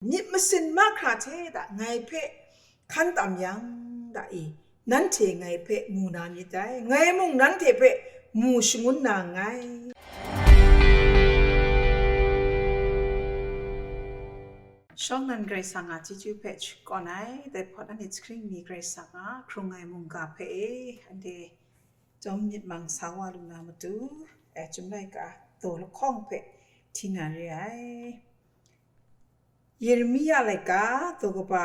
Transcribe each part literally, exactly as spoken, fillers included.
myit masin mahkra hte da ngai hpe hkan tam yang da i, nanhte ngai hpe mu na myit dai, ngai mung nanhte hpe mu shangun na nngai. Shawng nan Karai Kasang a chyeju hpe shakawn ai, dai hpawt anhte jahkring mi Karai Kasang a hkrung ai mungga hpe e, anhte Chyawm myit mang sa wa lu na matu, e, Chyum laika daw lahkawng hpe hti na re ai. Yeremia laika daw kaba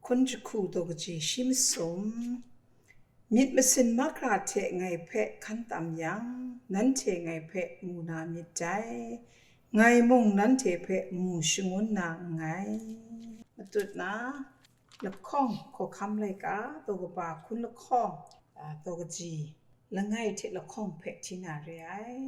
hkun jahku daw kaji shi masum, myit masin mahkra hte ngai hpe hkan tam yang, nanhte ngai hpe mu na myit dai, ngai mung nanhte hpe mu shangun na nngai. Matut na, lahkawng hkawhkam laika daw kaba hkun lahkawng, a, daw kaji langai hte lahkawng hpe hti na re ai.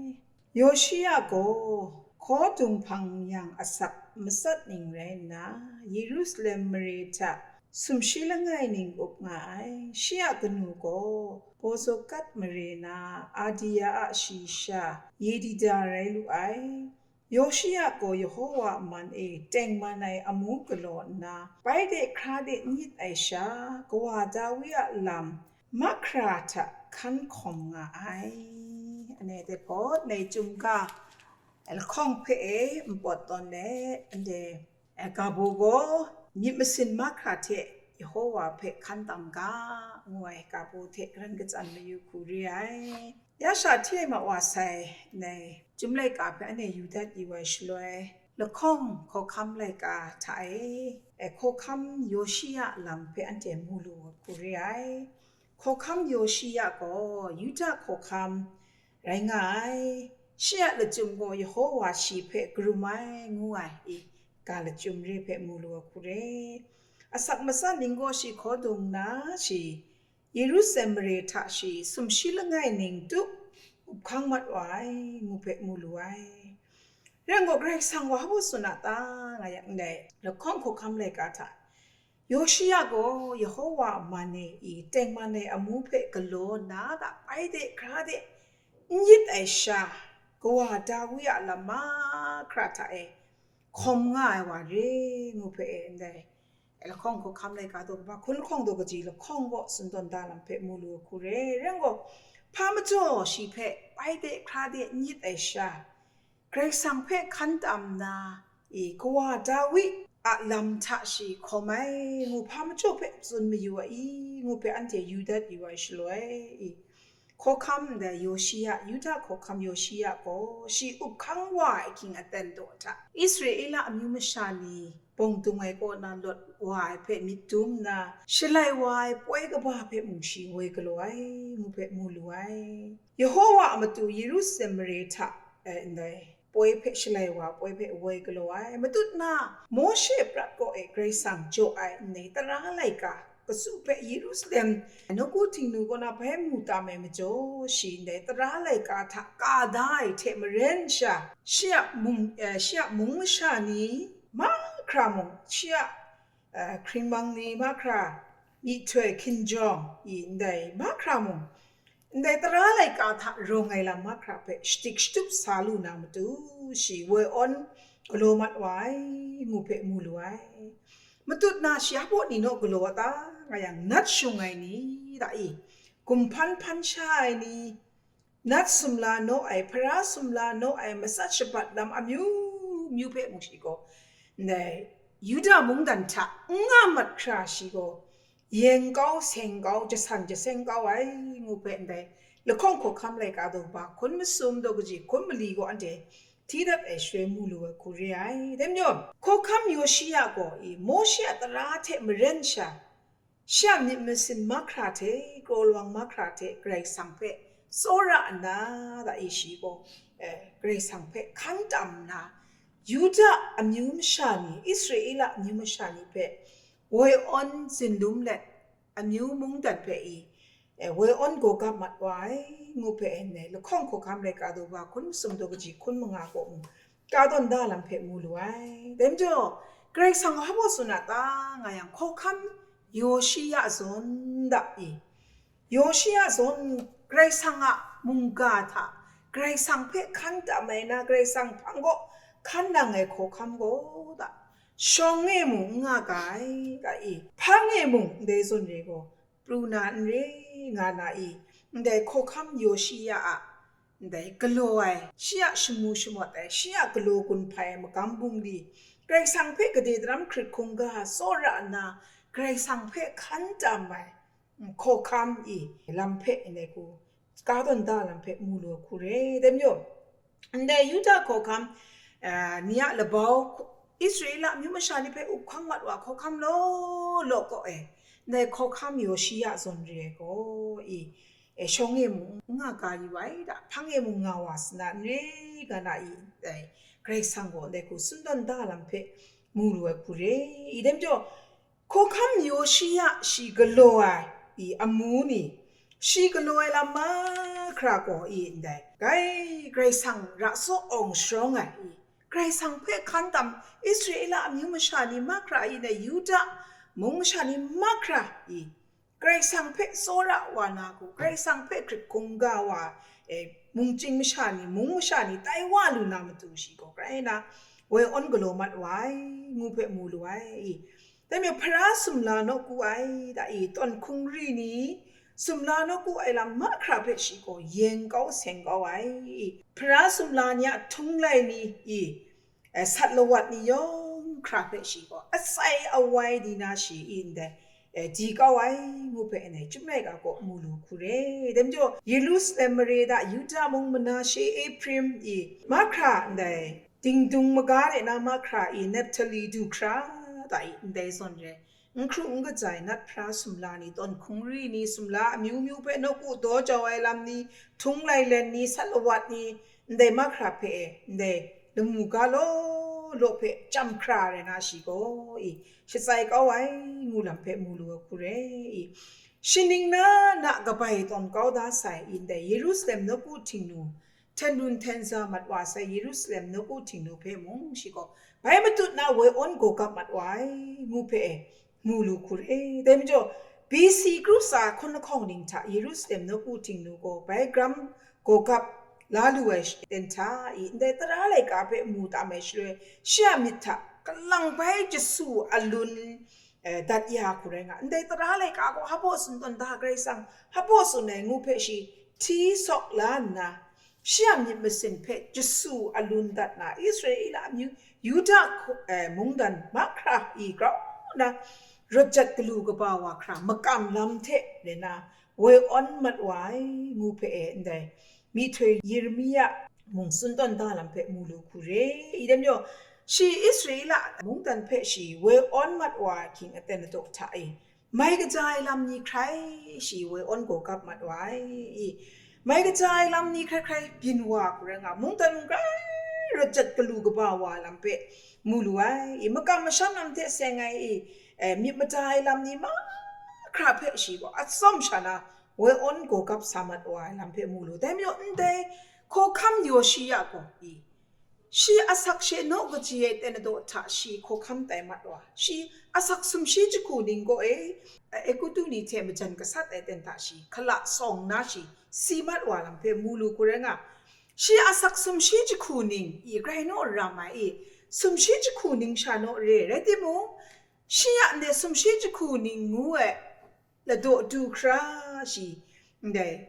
Yoshia gaw hkaw dung hpang yang asak matsat ning rai nna, Yerusalem mare hta sumshi langai ning up nga ai. Shi a kanu gaw Bozokat mare na Adia a shayi sha Yedida rai lu ai. Yoshia gaw Yehowa a man e tengman ai amu galaw nna, bai de hkra de n yit ai sha, Kawa Dawi a lam mahkra hta hkan hkawm nga ai. Anhte dai hpawt, nai Chyum ga lahkawng hpe e npawt tawn let, anhte, e, ga baw gaw myit masin mahkra hte Yehowa hpe hkan tam ga, ngu ai ga baw hte karan katsan mayu hku re ai. Ya sha hti ai ma wa sai, nai Chyum laika hpe anhte yu dat yu ai shaloi, lahkawng hkawhkam laika hta e, e, hkawhkam Yoshia lam hpe anhte mu lu ai hku re ai. Hkawhkam Yoshia gaw Yuda hkawhkam rai nga ai. Shi a lachyum gaw Yehowa shi hpe karum ai, ngu ai i, ga lachyum re hpe mu lu ai hku re. Asak matsat ning gaw shi hkaw dung nna, shi Yerusalem mare hta shi sumshi langai ning tup up hkang mat wa ai, ngu hpe mu lu ai. Rai nme, Karai Kasang wa hpa tsun a ta nga yang, ndai lahkawng hkawhkam laika hta, Yoshia gaw Yehowa a man e i tengman ai amu hpe galaw nna, da bai de hkra de n yit ai sha, Kawa Dawi a lam mahkra hta e hkawm nga ai wa re, ngu hpe e ndai lahkawng hkawhkam laika daw kaba hkun lahkawng daw kaji lahkawng kaw tsun tawn da lam hpe mu lu ai hku re. Rai nme, hpa majaw shi hpe bai de hkra de n yit ai sha, Karai Kasang hpe hkan tam nna, i, Kawa Dawi a lam hta shi hkawm ai, ngu hpa majaw hpe tsun mayu ai i, ngu hpe anhte yu dat yu ai shaloi, i, hkawhkam ndai Yoshia, Yuda hkawhkam Yoshia gaw shi up hkang wa ai ahkying aten daw hta, Israela amyu masha ni bawng dung ai kaw na lawt wa ai hpe myit dum nna, shalai wa ai poi kaba hpe mung shi woi galaw ai, ngu hpe mu lu ai. Yehowa a matu Yerusalem mare hta, e, ndai poi hpe shalai wa poi hpe woi galaw ai. Matut na, Mawshe prat kaw e Karai Kasang jaw ai ndai tara laika katsu hpe Yerusalem nawku Htingnu kaw na bai mu tam ai majaw, shi ndai tara laika hta ka da ai hte maren sha, shi a mung, eh, shi a mung masha ni mahkra mung, shi a, eh, hkringmang ni mahkra, myihtoi hkinjawng i ndai mahkra mung, ndai tara laika hta rawng ai lam mahkra hpe shadik shatup sa lu na matu, shi woi awn galaw mat wa ai, ngu hpe mu lu ai. Matut na shi a baw ni naw galaw a ta, nga yang, nat shung ai ni, da i, gumhpan hpan sha ai ni, nat sumla naw ai, hpara sumla naw ai, matsat shabat lam amyu myu hpe mung shi gaw, ndai Yuda mungdan hta n nga mat hkra shi gaw, yen kau, seng kau, jasan jaseng kau ai, ngu hpe ndai lahkawng hkawhkam laika daw kaba hkun masum daw kaji hkun mali gaw anhte hti dat ai shaloi mu lu ai hku re ai. Dai majaw, hkawhkam Yoshia gaw i Mawshe a tara hte maren sha, shi a myit masin mahkra hte, kraw lawang mahkra hte Karai Kasang hpe tsawra nna, da i shi gaw, eh, Karai Kasang hpe hkan tam nna, Yuda amyu masha ni, Israela amyu masha ni hpe woi awn zinlum let, amyu mungdan hpe i, eh, woi awn gawgap mat wa ai, ngu hpe ndai lahkawng hkawhkam laika daw kaba hkun masum daw kaji hkun manga kaw mung, ka tawn da lam hpe mu lu ai. Dai majaw, Karai Kasang wa hpa tsun a ta, nga yang, hkawhkam Yoshia zawn da i, Yoshia zawn Karai Kasang a mungga hta Karai Kasang hpe hkan tam ai na, Karai Kasang hpang kaw hkan nang ai hkawhkam gaw da, shawng e mung n nga ga ai, ga i, hpang e mung ndai zawn re gaw, pru na n re, nga na i, ndai hkawhkam Yoshiya a, ndai galaw ai, shi a shamu shamawt ai, shi a galaw gun hpai ai magam bungli, Karai Kasang hpe gade daram hkrit hkungga tsawra nna, Karai Kasang hpe hkan tam ai, hkawhkam i lam hpe ndai hku, ka tawn da lam hpe mu lu ai hku re. Dai majaw, ndai Yuda hkawhkam, ah, ni a labau, Israela amyu masha ni hpe up hkang mat wa hkawhkam law law kaw e, ndai hkawhkam Yoshiya zawn re ai gaw, i, e, shawng e mung n nga ga yu ai, da, hpang e mung nga wa sa na n re, nga na i, dai Karai Kasang gaw ndai hku tsun tawn da lam hpe mu lu ai hku re. I dai majaw, hkawhkam Yoshiya shi galaw ai i amu ni, shi galaw ai lam mahkra gaw i ndai, gai Karai Kasang ra tsaw awng sharawng ai i, Karai Kasang hpe hkan tam, Israela amyu masha ni mahkra i ndai, Yuda mung masha ni mahkra i, Karai Kasang hpe tsawra wa na hku, Karai Kasang hpe hkrit hkungga wa, e, mungchying masha ni, mung masha ni tai wa lu na matu shi gaw, grai na woi awn galaw mat wa ai, ngu hpe mu lu ai. I, dai majaw, hpara sumla nawku ai, da i, tawn hkungri ni, sumla nawku ai lam mahkra hpe shi gaw yeng kau seng kau ai. I, hpara sumla ni a htung lai ni, i, e, sat lawat ni yawng hkra hpe shi gaw, atsai awai di na shi i ndai, e, di kau ai, ngu hpe ndai Chyum laika kaw mu lu hku re. Dai majaw, Yerusalem mare da, Yuda mung, Manashe, Ephraim i mahkra ndai, dingdung maga de na mahkra i, Naphtali du hkra da i, ndai zawn re. N hkru n kaja ai nat hpara sumla ni, tawn hkungri ni, sumla amyu myu hpe nawku daw jau ai lam ni, htung lai len ni, sat lawat ni, ndai mahkra hpe e, ndai lamu ga law law hpe chyam hkra rai na shi gaw, i, shatsai kau ai, ngu lam hpe mu lu ai hku re. I, shaning na na kabai tawn kau da sai, i, ndai Yerusalem nawku htingnu, hten run hten za mat wa sai Yerusalem nawku htingnu hpe mung shi gaw, bai matut na woi awn gawgap mat wa ai, ngu hpe e, mu lu hku re. Dai majaw, B C kru tsa hkun lahkawng ning hta Yerusalem nawku htingnu gaw bai gram gawgap la lu ai aten hta i, ndai tara laika hpe mu tam ai shaloi, shi a myit hta kalang bai jasu alun, eh, dat ya hku rai nga. Ndai tara laika gaw hpaw tsun tawn da, Karai Kasang hpaw tsun ai ngu hpe shi hti sawk la nna, shi a myit masin hpe jasu alun dat na, Israela amyu, Yuda hku-, eh, mungdan mahkra i grau nna, rawt jat galu kaba wa hkra makam lam hte rai na, woi awn mat wa ai ngu hpe e ndai myihtoi Yeremia mung tsun tawn da lam hpe mu lu hku re. I dai majaw, shi Israela mungdan hpe shi woi awn mat wa ai hkying aten ladaw hta e, mai kaja ai lam ni hkrai shi woi awn gawgap mat wa ai. I, mai kaja ai lam ni hkrai hkrai byin wa hku rai nga, mungdan mung hkrai rawt jat galu kaba wa lam hpe mu lu ai. I, makam masham lam hte seng ai i, eh, myit mada ai lam ni mahkra hpe shi gaw atsawm sha na woi awn gawgap sa mat wa ai lam hpe mu lu. Dai majaw, ndai hkawhkam Yoshiya gaw i, shi asak she naw kaji ai ten ladaw hta shi hkawhkam tai mat wa, shi asak sumshi jahku ning gaw e, Egutu ni hte majan gasat ai ten hta shi hkala sawng nna shi si mat wa lam hpe mu lu hku rai nga, shi asak sumshi jahku ning i grai naw ram ai i, sumshi jahku ning sha naw re, rai timung, shi a ndai sumshi jahku ning ngu ai ladaw du hkra shi, ndai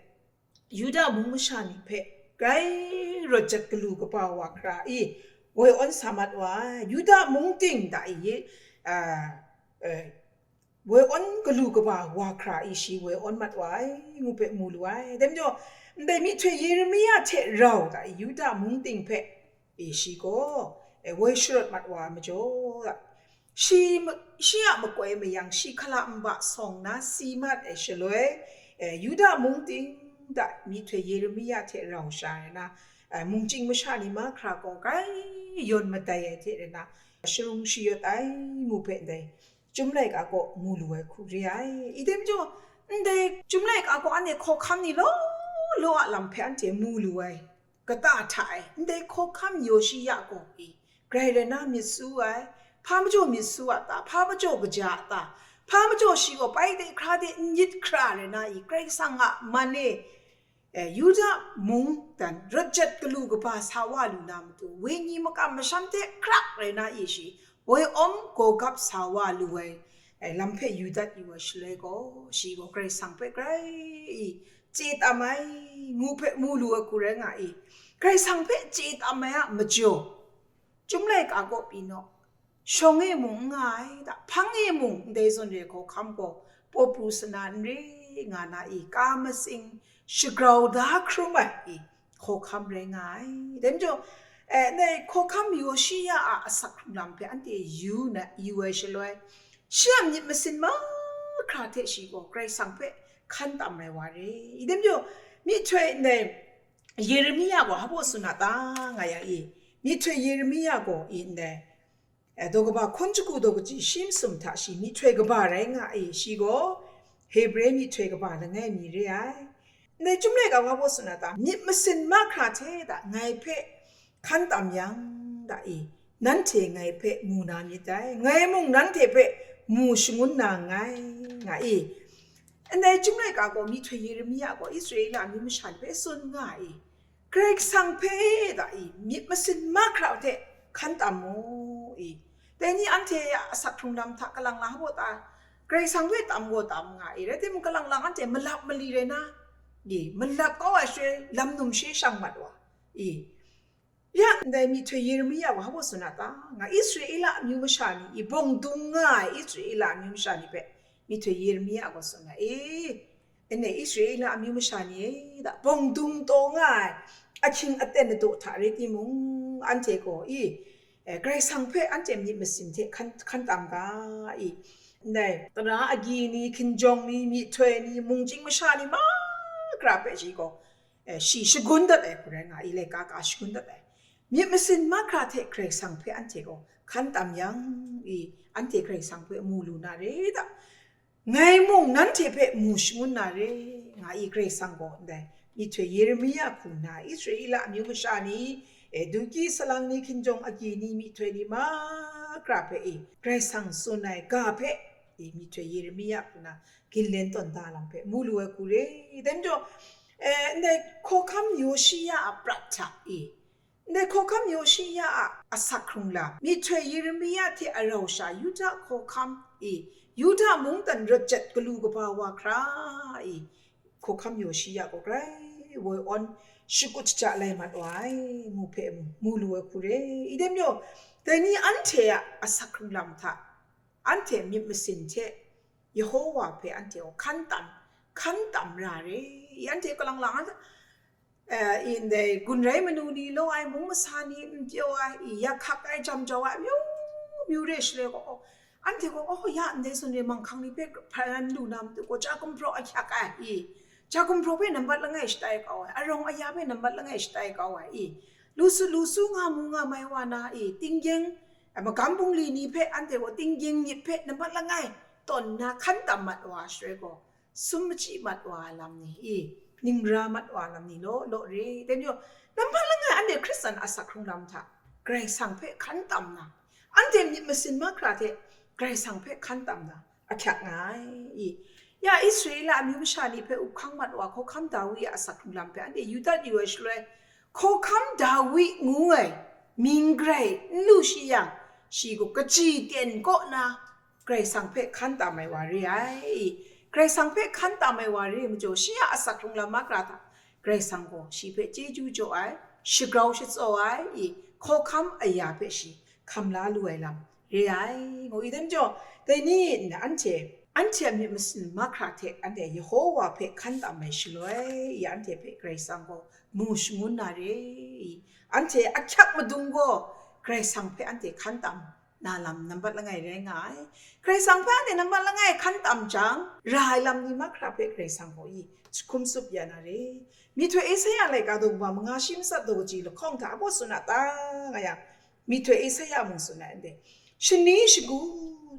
Yuda mung masha ni hpe grai rawt jat galu kaba wa hkra i, woi awn sa mat wa ai. Yuda mung ting da i, a, e, woi awn galu kaba wa hkra i, shi woi awn mat wa ai, ngu hpe mu lu ai. Dai majaw, ndai myihtoi Yeremia hte rau da i, Yuda mung ting hpe, e, shi gaw, e, woi sharawt mat wa ai majaw, shi ma-, shi a makoi mayang shi hkala nba sawng na si mat ai shaloi, e, Yuda mung ting da myihtoi Yeremia hte rau sha ai na, e, mungchying masha ni mahkra gaw grai yawn madai ai hte rai na, sharung shayawt ai ngu hpe ndai Chyum laika gaw mu lu ai hku re ai. I dai majaw, ndai Chyum laika gaw anhte hkawhkam ni law law a lam hpe anhte mu lu ai kata hta e, ndai hkawhkam Yoshiya gaw i, grai rai na myit su ai, hpa majaw myit su a ta, hpa majaw kaja a ta, hpa majaw shi gaw pai de hkra de n yit hkra rai na i, Karai Kasang a man e, e, Yuda mung dan rawt jat galu kaba sa wa lu na matu, wenyi makam masham hte hkrak rai na i shi, woi awm gaw gap sa wa lu ai, eh, lam hpe yu dat yu ai shaloi gaw, shi gaw Karai Kasang hpe grai i chye tam ai, ngu hpe mu lu ai hku rai nga i, Karai Kasang hpe chye tam ai a majaw, Chyum laika kaw pyi naw, shawng e mung n nga ai, da, hpang e mung ndai zawn re hkawhkam gaw paw pru sana n re nga na i, ka matsing shagrau da hkrum ai i, hkawhkam rai nga ai. Dai majaw, eh, ndai hkawhkam Yoshiya a asak hkrung lam hpe anhte yu na, yu ai shaloi, shi a myit masin mahkra hte shi gaw Karai Kasang hpe hkan tam ai wa re i. Dai majaw, myihtoi ndai Yeremia gaw hpa baw tsun a ta nga yang i, myihtoi Yeremia gaw i ndai, eh, daw kaba hkun shagu daw kaji shi masum hta shi myihtoi kaba rai nga i, shi gaw Hebre myihtoi kaba langai mi re ai. Ndai Chyum laika wa baw tsun a ta, myit masin mahkra hte da ngai hpe hkan tam yang da i, nanhte ngai hpe mu na myit dai, ngai mung nanhte hpe mu shangun na nngai, nga i. Ndai Chyum laika gaw myihtoi Yeremia gaw Israela amyu masha ni hpe tsun nga i, Karai Kasang hpe da i, myit masin mahkra hte hkan tam mu i. Dai ni anhte a asak hkrung lam hta kalang la hpa ta, Karai Kasang hpe tam gaw tam nga i, rai timung, kalang lang anhte malap mali rai na, i, malap kau ai shaloi lam num she shang mat wa i. Ya, ndai myihtoi Yeremia gaw hpa baw tsun a ta nga, Israela amyu masha ni i, bawng dung nga ai Israela amyu masha ni hpe myihtoi Yeremia gaw tsun ai, e, anhte Israela amyu masha ni e, da, bawng dung taw nga ai ahkying aten adaw hta rai timung, anhte gaw i, eh, Karai Kasang hpe anhte myit masin hte hkan, hkan tam ga i, ndai tara agyi ni, hkinjawng ni, myihtoi ni, mungchying masha ni mahkra hpe shi gaw, eh, shi shagun dat ai hku rai nga i, laika ka shagun dat ai. Myit masin mahkra hte Karai Kasang hpe anhte gaw hkan tam yang i, anhte Karai Kasang hpe mu lu na re da, ngai mung nanhte hpe mu shangun na re, nga i, Karai Kasang gaw ndai myihtoi Yeremia hku nna Israela amyu masha ni, e, dukyi salang ni, hkinjawng agyi ni, myihtoi ni mahkra hpe i, Karai Kasang tsun ai ga hpe i, myihtoi Yeremia hku nna ginlen tawn da lam hpe mu lu ai hku re. Dai majaw, e, ndai hkawhkam Yoshiya a prat hta i, ndai hkawhkam Yoshiya a asak hkrung lam, myihtoi Yeremia hte a rau sha Yuda hkawhkam i, Yuda mungdan rawt jat galu kaba wa hkra i, hkawhkam Yoshiya gaw grai woi awn shakut shaja lai mat wa ai, ngu hpe mu, mu lu ai hku re. I dai majaw, dai ni anhte a asak hkrung lam hta, anhte myit masin hte Yehowa hpe anhte gaw hkan tam, hkan tam ra re. I anhte kalang lang, eh, i ndai gun rai manu ni law ai, mung masa ni n pyaw ai, i yak hkak ai, jam jau ai, amyu myu re shaloi gaw, oh, anhte gaw, oh, ya ndai zawn re manghkang ni hpe hparan lu na matu gaw, ja gumhpraw ahkyak ai, i ja gumhpraw hpe nambat langai shatai kau ai, arawng aya hpe nambat langai shatai kau ai, i lu su lu su nga mu nga mai wa na, i tinggyeng, eh, magam bungli ni hpe anhte gaw tinggyeng myit hpe nambat langai tawn nna hkan tam mat wa shaloi gaw, sum machyi mat wa ai lam ni i, ningra mat wa ai lam ni law law re. Dai majaw, nambat langai anhte Hkristan asak hkrung lam hta Karai Kasang hpe hkan tam na, anhte myit masin mahkra hte Karai Kasang hpe hkan tam na, ahkyak nga ai i. Ya, Israela amyu masha ni hpe up hkang mat wa hkawhkam Dawi a asak hkrung lam hpe anhte yu dat yu ai shaloi, hkawhkam Dawi ngu ai mying grai n lu shi yang, shi gaw kaji ten kaw na Karai Kasang hpe hkan tam ai wa re ai. Karai Kasang hpe hkan tam ai wa re ai majaw, shi a asak hkrung lam mahkra hta Karai Kasang gaw shi hpe chyeju jaw ai, shagrau shatsaw ai, i hkawhkam aya hpe shi hkam la lu ai lam re ai, ngu i dai majaw, dai ni nna anhte, anhte a myit masin mahkra hte anhte Yehowa hpe hkan tam ai shaloi, i anhte hpe Karai Kasang gaw mu shangun na re, i anhte ahkyak madung gaw Karai Kasang hpe anhte hkan tam na lam nambat langai rai nga ai. Karai Kasang hpe anhte nambat langai hkan tam jang, ra ai lam ni mahkra hpe Karai Kasang gaw i hkum tsup ya na re. Myihtoi Esaia laika daw kaba manga shi matsat daw kaji lahkawng hta hpa tsun a ta nga yang, myihtoi Esaia mung tsun ai, anhte shani shagu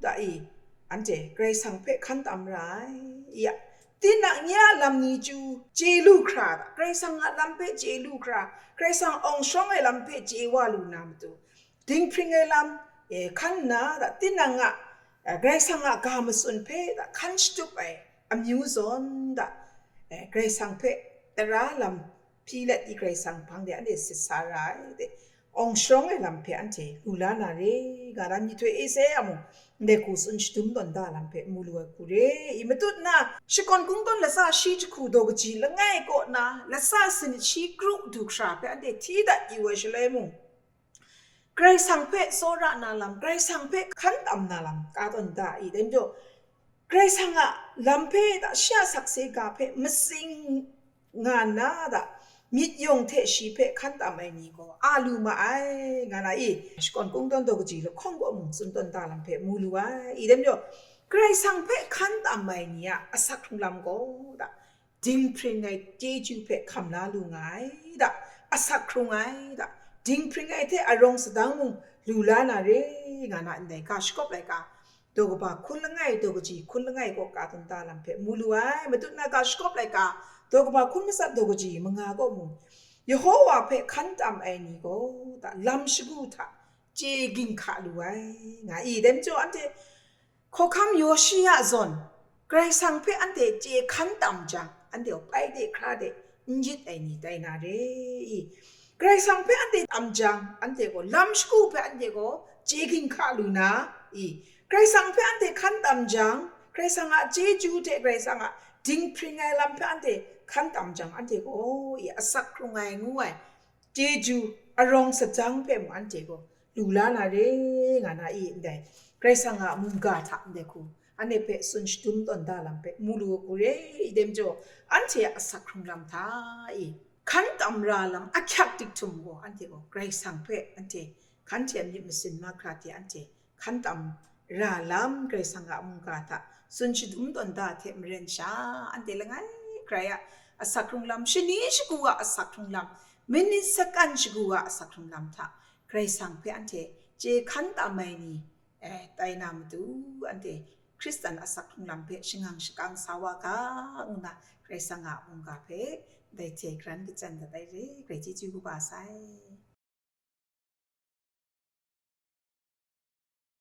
da i, anhte Karai Kasang hpe hkan tam ra ai. Ya, tinang nye a lam ni chyu chye lu hkra, Karai Kasang a lam hpe chye lu hkra, Karai Kasang awng shawng ai lam hpe chye wa lu na matu, dinghpring ai lam, e, hkan nna, da, tinang a, e, Karai Kasang a ga matsun hpe, da, hkan shatup ai amyu zawn, da, e, Karai Kasang hpe tara lam hpyi let i Karai Kasang hpang de anhte sit sa ra ai, de. awng sharawng ai lam hpe anhte lu la na re, nga na myihtoi e sai a mung, ndai hku tsun shadum tawn da lam hpe mu lu ai hku re, i matut na, shakawn kungdawn latsa shi jahku daw kaji langai kaw na, latsa sanit shi kru du hkra hpe anhte hti dat yu ai shaloi mung, Karai Kasang hpe tsawra na lam, Karai Kasang hpe hkan tam na lam, ka tawn da i, dai majaw, Karai Kasang a lam hpe da, shi a sakse ga hpe matsing nga na da, myit yawng hte shi hpe hkan tam ai ni gaw a lu ma ai, nga na i, shakawn kungdawn daw kaji lahkawng kaw mung tsun tawn da lam hpe mu lu ai, i, dai majaw, Karai Kasang hpe hkan tam ai ni a asak hkrung lam gaw da, dinghpring ai chyeju hpe hkam la lu nga ai da, asak hkrung ai da, dinghpring ai hte arawng sadang mung lu la na re, nga na ndai ga shakawp laika, daw kaba hkun langai, daw kaji hkun langai kaw ka tawn da lam hpe mu lu ai, matut na ga shakawp laika, daw kaba hkun matsat daw kaji manga kaw mung, Yehowa hpe hkan tam ai ni gaw da, lam shagu hta chye ginhka lu ai, nga i, dai majaw anhte Hkawhkam Yoshiya zawn, Karai Kasang hpe anhte chye hkan tam jang, anhte gaw pai de hkra de n yit ai ni tai na re i? Karai Kasang hpe anhte tam jang, anhte gaw lam shagu hpe anhte gaw chye ginhka lu na i? Karai Kasang hpe anhte hkan tam jang, Karai Kasang a chyeju hte Karai Kasang a dinghpring ai lam hpe anhte hkan tam jang, anhte gaw i asak hkrung ai ngu ai chyeju arawng sadang hpe mung anhte gaw lu la na re, nga na i ndai, Karai Kasang a mungga hta ndai hku, anhte hpe tsun shadum tawn da lam hpe mu lu ai hku re, i dai majaw, anhte a asak hkrung lam hta i, hkan tam ra lam ahkyak dik htum gaw, anhte gaw Karai Kasang hpe anhte hkan hte myit masin mahkra hte anhte hkan tam ra lam, Karai Kasang a mungga hta tsun shadum tawn da hte maren sha, anhte langai hkrai a asak hkrung lam, shani shagu a asak hkrung lam, minit sakan shagu a asak hkrung lam hta Karai Kasang hpe anhte chye hkan tam ai ni, eh, tai na matu, anhte Hkristan asak hkrung lam hpe shangang shakang sa wa ga, ngu na Karai Kasang a mungga hpe dai hte karan kachyan dat ai re, Karai chyeju kaba sai.